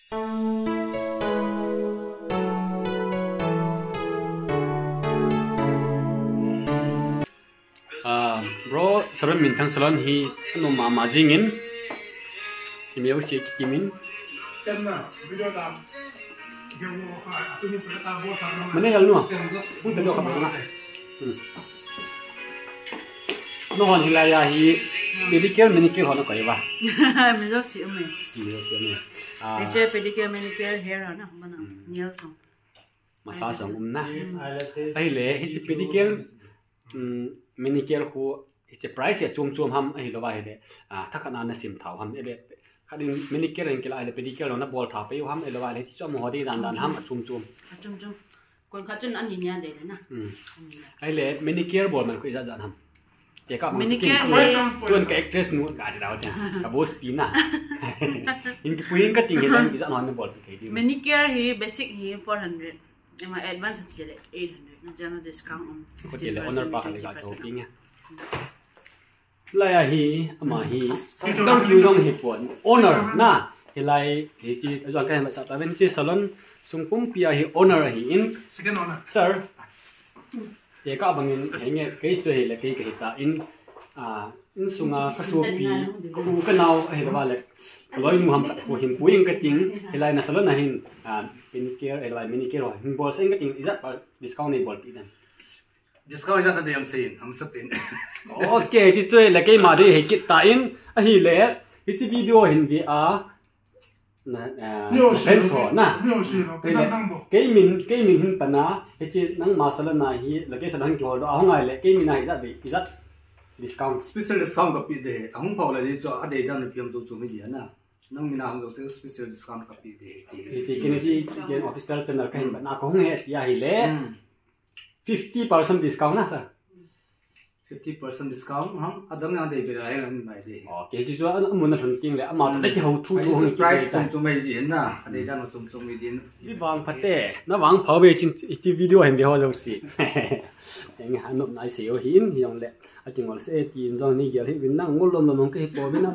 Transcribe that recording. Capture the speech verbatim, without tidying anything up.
Ah, bro, salon minthang salon hi anom mama jingin. Hi meu si kikimin. Mane yal nua. Pun tado ka ba na. Hmm. Nahon hilai a hi pedicure, manicure ho nakoi uva? Mi jouse um e. Mi jouse um e. Ah. Hiche pedicure, manicure, hair ho na, mana, hmm, nail jong. Massage jong um na. Hmm. Ahile, hiche pedicure, hmm, manicure khu, hiche price hi achom chom ham, ahilouva ahile, ah, thakhat na nasim thau ham, ele, khat in manicure hin kila ahile, pedicure jong nabol thau peh u ham, ahilouva ahile, hiche amaho ding dan dan ham, achom chom. Achom chom. Kon khat chun ani ni a dei le na. Hmm. Ani ni a. Ahile, manicure bol man khu ijat jat ham? Tekah bang manicure chu kin, hi tun ka actress nu ka ti dau tia. Ka boss pi na. In kipuiyin kating hi dan ijat hon nabol pi thei ding. Manicure hi basic hi four hundred. Ama advance a chi le eight hundred. Na jana discount um. Ko ti le fifteen percent, owner pa ka le ka twenty percent. Cho pi nge. Hilai a hi, ama hi, doctor kiu jong hipon. Owner, na, hilai, hiche, ajuan kahin masah tauvin, hiche salon sung pumpi a hi owner ahin. Second owner. Sir. Tekah bangin, henge, kei chu hile, kei kahi tan, ah, insunga kasopi, ka u kanao, ahilouva le, kaloinu ham, kahin puiyin kating, hilai na salon a hin, ah, manicure, ahilouva, manicure ho, hin bolsah in kating, ijat pa, discount neibolpi dem? Discount ijat nadei ham seiyin, hamsa pen. Okay, ti chu le keima dei hei kit tan, ahile, hiche video hin ve a, na, ah, mi jouse friends ho, na. Mi jouse lo, ahile, nang, nang bo. Kei min, kei min hin pan a, hiche nangma salon a hi, location a hin kihol doh, ahung ahile, kei min a hi ijat dei, ijat discount. Special discount kapeh ding, ahung phah le di chu, adei dan le pi ham chu chu mi dia na. Nang min a hung jouse special discount kapeh ding, hiche. Hiche, kei ni hiche, kei official channel kahin pan a, kahung he, tia hile. Hmm. Fifty percent discount na, sir? Fifty percent discount, ham, adang na dei bira, heng, am, mai dei. Okay, hiche chu, a, amun a lhun ting le, ama toh le kihou thu thu hung price kiti chom chom mai ji hin na, adei dan chom chom mai din. Hi vang phat e, na vang phau ve chin, hiche video hin ve ho jouse. Henge, anop nai sei u hin, hijongle, akingol se, tin jong nei gel hih uvin na, ngol lom lom hung kahi pouvin na,